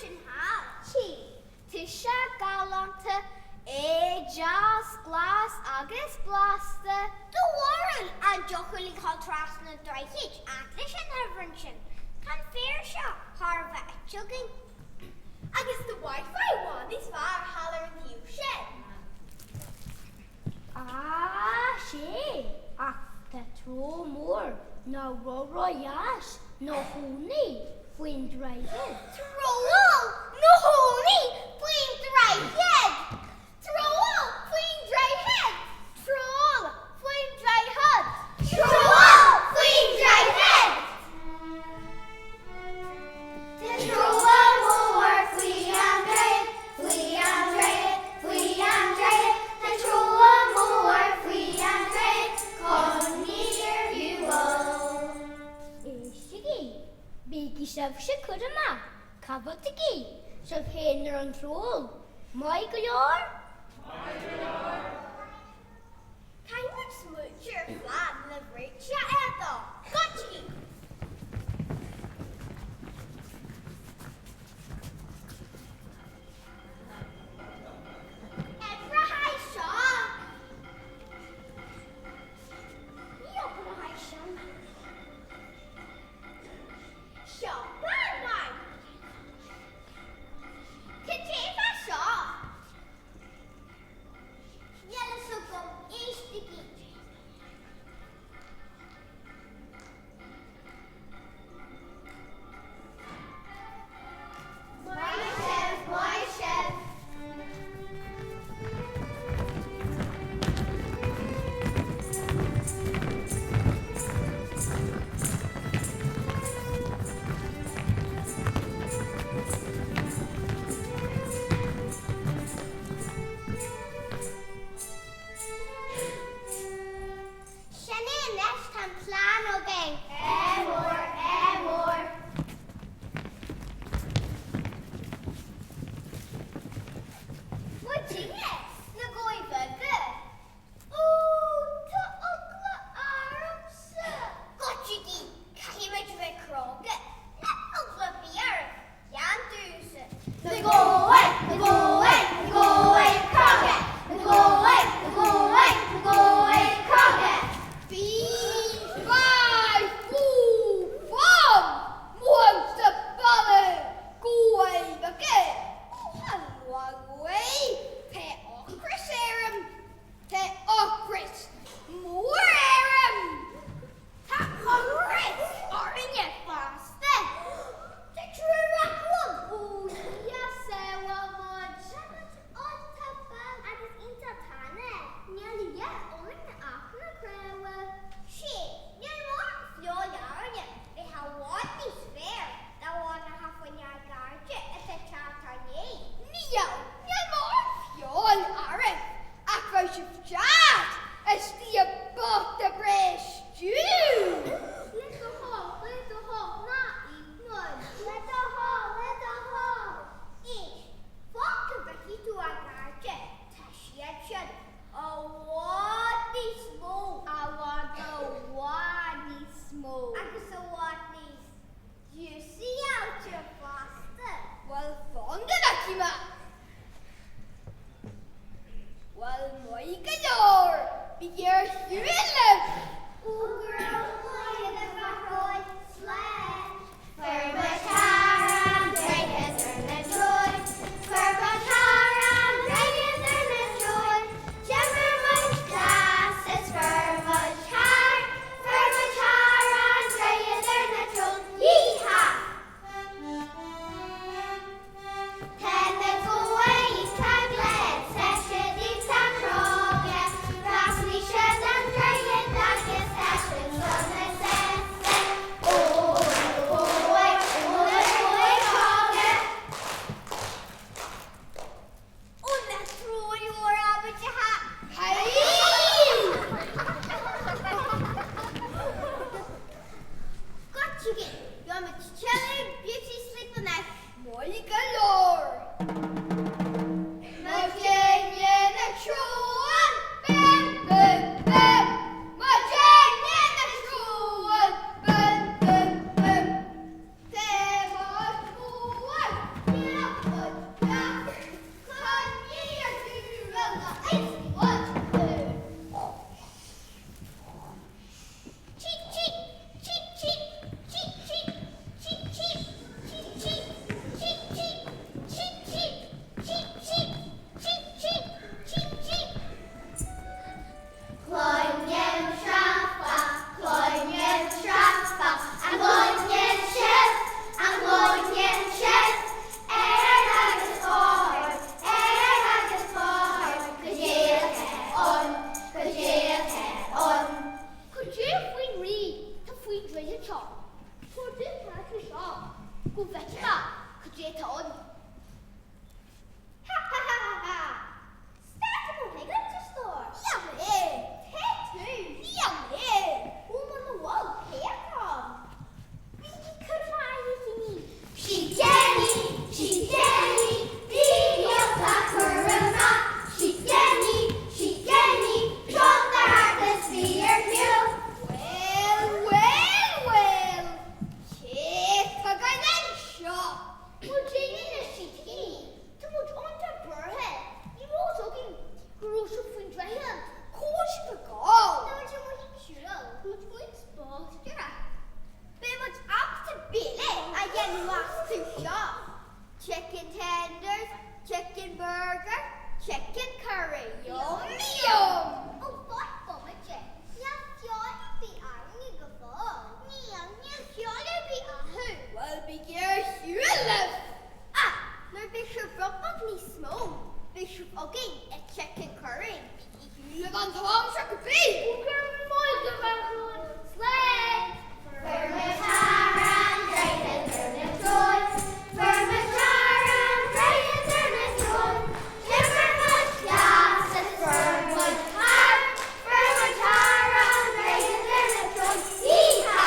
Ansin thall. Tchí, tusa galánta, é deas glas agus blasta. Do bharúil, an dtiocfadh linn dhul trasna an droichid fhad leis an hifreann sin? Tá an féar seo thar a bheith ite againn. Agus do mhairfeá i bhfad níos fearr thall ar an taobh sin. Á, sea, ach tá treo mór ná ró-ró-dheas 'na chónaí faoin droichead. Troll 'na chónaí faoin droichead! Troll faoin droichead! Troll faoin droichead! Troll faoin droichead! Tá troll mór faoi an droichead, faoi an droichead, faoi an droichead, Tá troll mór faoi an droichead, coinnigh ar shiúl. Éistigí, bígí sibhse cúramach, cá bhfeicfidh sibh féin ar an troll? Maith go leor? Maith go leor. Caithfidh muid smaointiú ar phlean le réiteach a fháil dó. Goitse! Obair le haghaidh seo. Ní obair le haghaidh sin. Seo plean maith. Cad é fá seo? Níl a fhios agam, éistigí. Bhuel déanann na sicíní, tá muid iontach buartha, ní raibh fhios againn go raibh sibh faoin droichead, cá bhfuil sibh ag gabháil? Tá muid amuigh ag siúl, tá muid ag spaisteoireacht. Beidh muid ábalta béile a dhéanamh astu seo, chicken tenders, chicken burger, chicken curry, yum yum! Ó fan bomaite, níl feoil ar bith againne go fóill. Níl, níl feoil ar bith acu. Bhuel bígí ar shiúl libh! Ah, nuair a bheidh sibh rud beag níos mó, beidh sibh againn i chicken curry. Bígí ar shiúl libh an t-am seo cibé! Ó go raibh maith agat, a Chuan. Slán! Fuair muid thar an droichead ar na troid, fuair muid thar an droichead ar na troid, D'imir muid deas is fuair muid thar, fuair muid thar an droichead ar na troid, hí-há!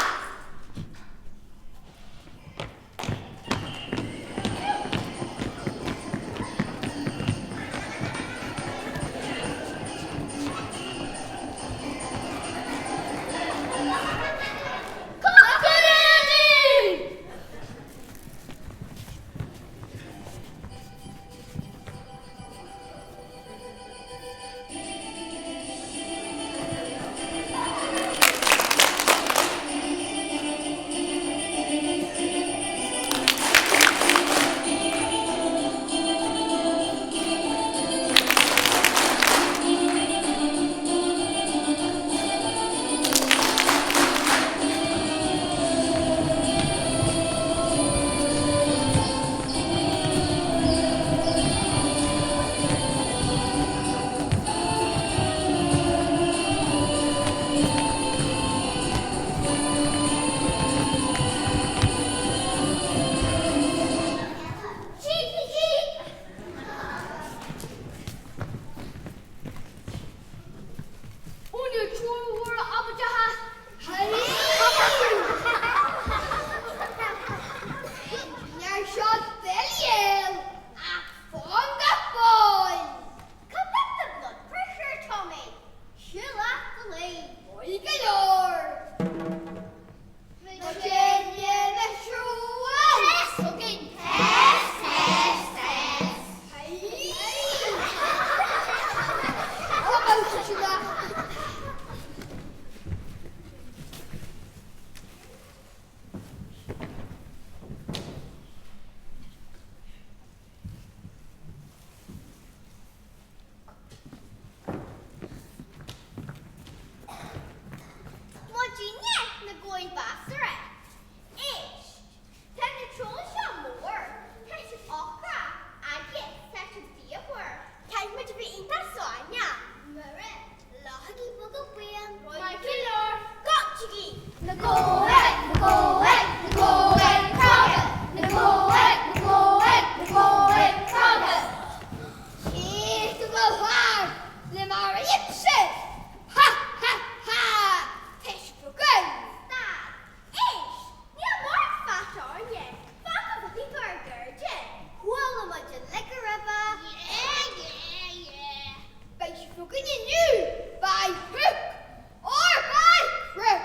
Cad é do blood pressure, Tommy? Siúl leat go léir. Maith go leor. Muidinne na trua. Test againn. Test, test, test. How about it, sugar? Muidinne na gabhair bheasbhara. Éist! Tá na troill seo mór, tá siad ocrach agus tá siad fíochmhar. Caithfidh muid a bheith iontach sáinneach. Muireann, leáigí bogadh buan. Maith go leor. Gabhaigí! Na gabhair, na gabhair, na gabhair crága! Na gabhair, na gabhair, na gabhair crága! Cé go bhfuil thar le mar a dh'ibse? Ha! Ha! Ha! Teist againn! Stad! Éist! Níl mórán faic orainne. Fan go bhfeicfidh tú ár gcairde. Chuala muid uilig go raibh a. Yeah! Yeah! Yeah! Beidh sibh againn inniu by hook or by crook!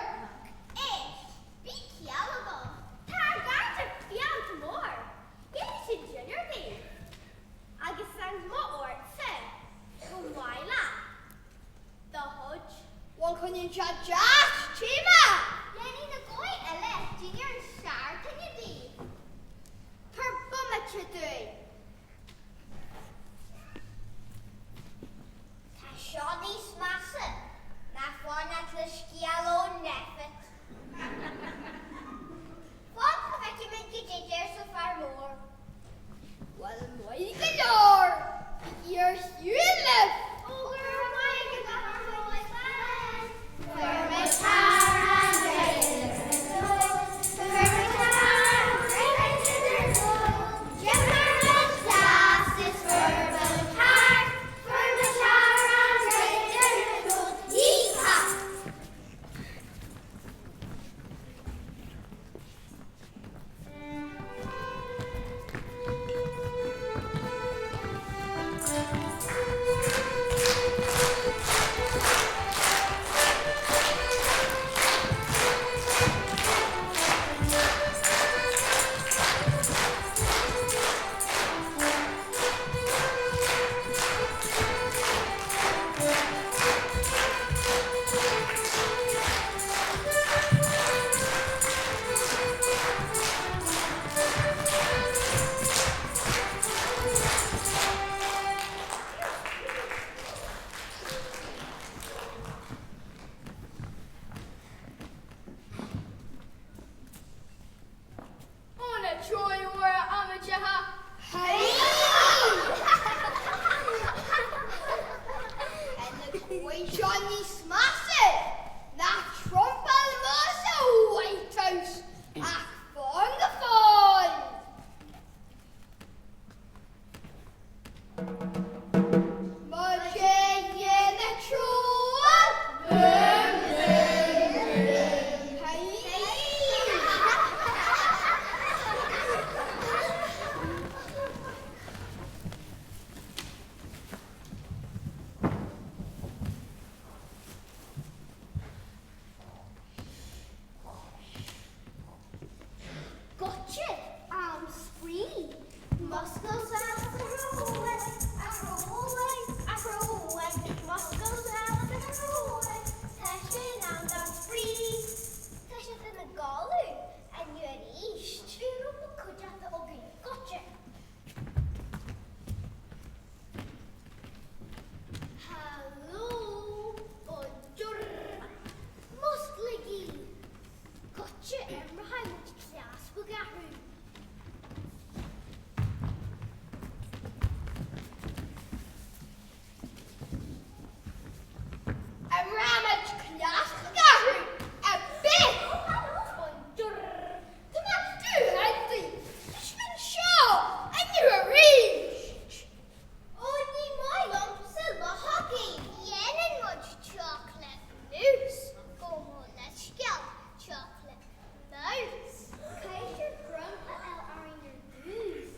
Éist! Bí ciall agat. Tá ár gcairde fiánta mór. Déanfaidh siad dinnéar daoibh. Agus an cuma ortsa go maith leat do chuid. Bhuel coinníonn sé deas te mé! Dhéanfaidh na gabhair eile dinnéar is fearr tine daoibh. Tabhair bomaite dúinn. Tá seo níos measa ná fanacht le scéal ó Nephet. Fan go bhfeicfidh muid cad é deir an fear mór. Bhuel maith go leor, bígí ar shiúl libh! Ó go raibh maith agat a fear mór. Slán! Tháinig bhfuil seo níos measa ná Trump amuigh sa White House ach fan go fóill. Mo dhéine trua Goitse am spraoi. Muscail suas a thróin, a thróin, a thróin, muscail suas a thróin, tá sé in am don spraoi. Tá sibh ina gcodladh inniu arís. Bhí rud cuideachta againn. Goitse. Hello, bonjour. Musclaigí! Goitse, imreoidh muid cleas bog athrú. Imreoidh muid cleas bog athrú ar bith! Bonjour. Tá mé dúshaothaithe. Tá sibh anseo inniu arís. Ó ní maith liomsa lá hockey. Dhéanann muid chocolate mousse go mo leithscéal chocolate mouse. Caithfidh greim a fháil orainn ar dtús.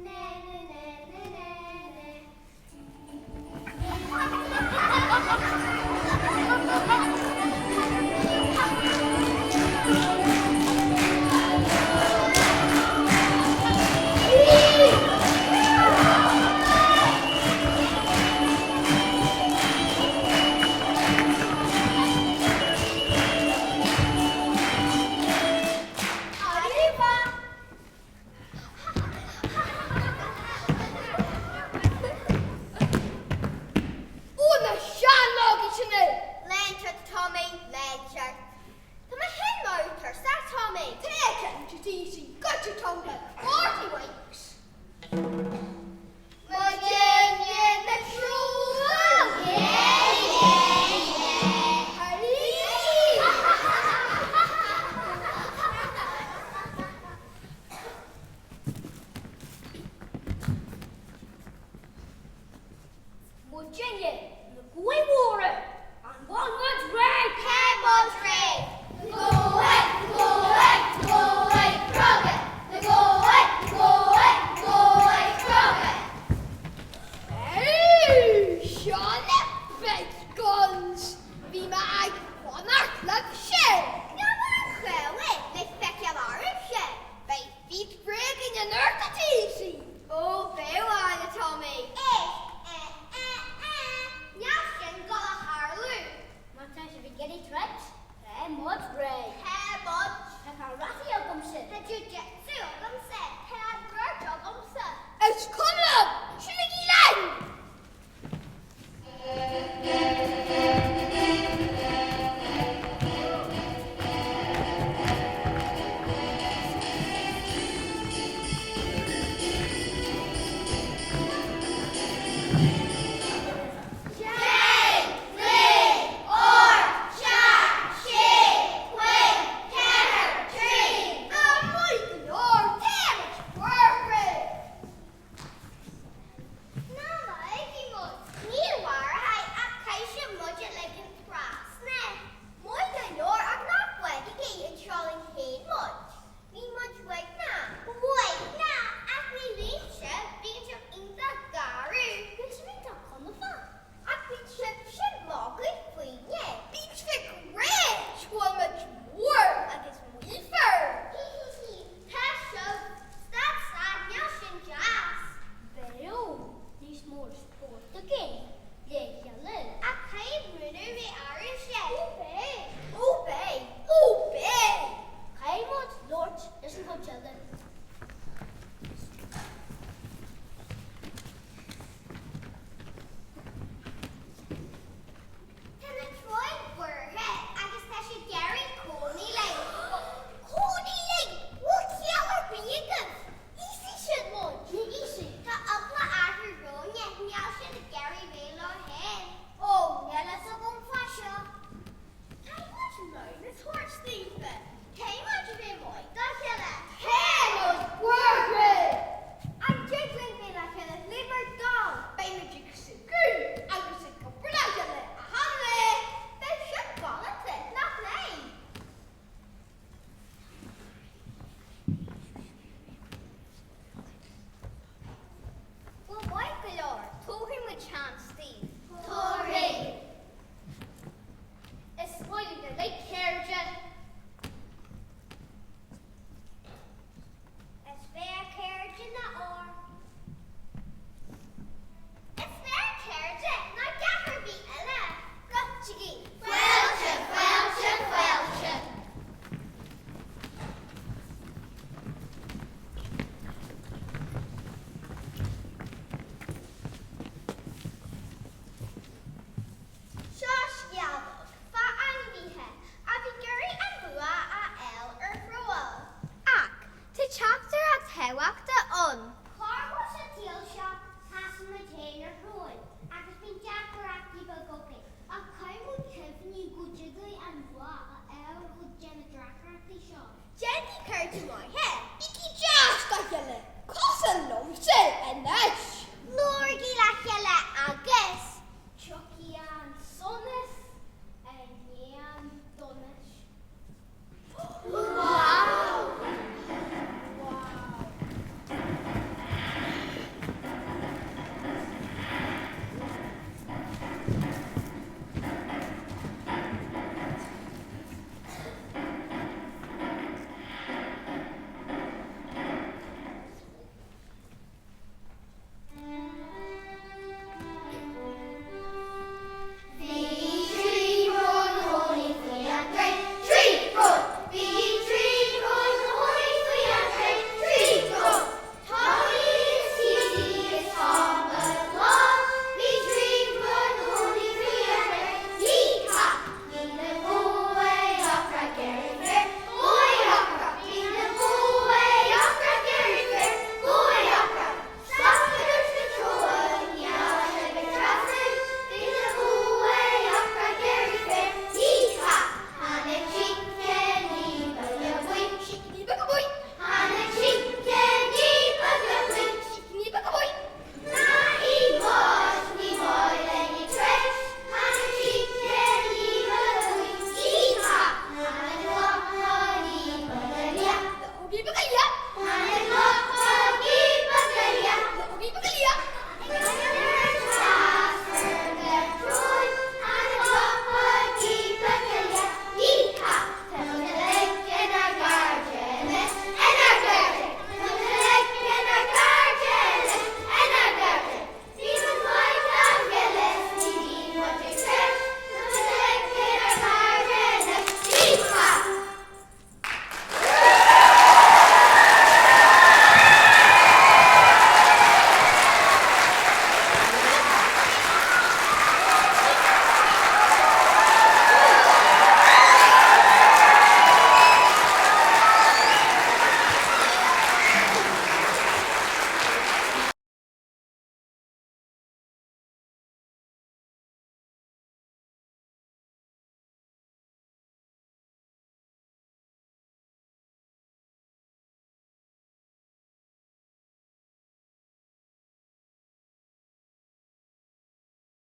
Na na na na na na. Arriba! Ó na seanógaí sin é! Láncheart Tommy, láncheart. Tá mé féin marbh tuirseach Tommy. Take it easy, goitse Tommy, 40 winks.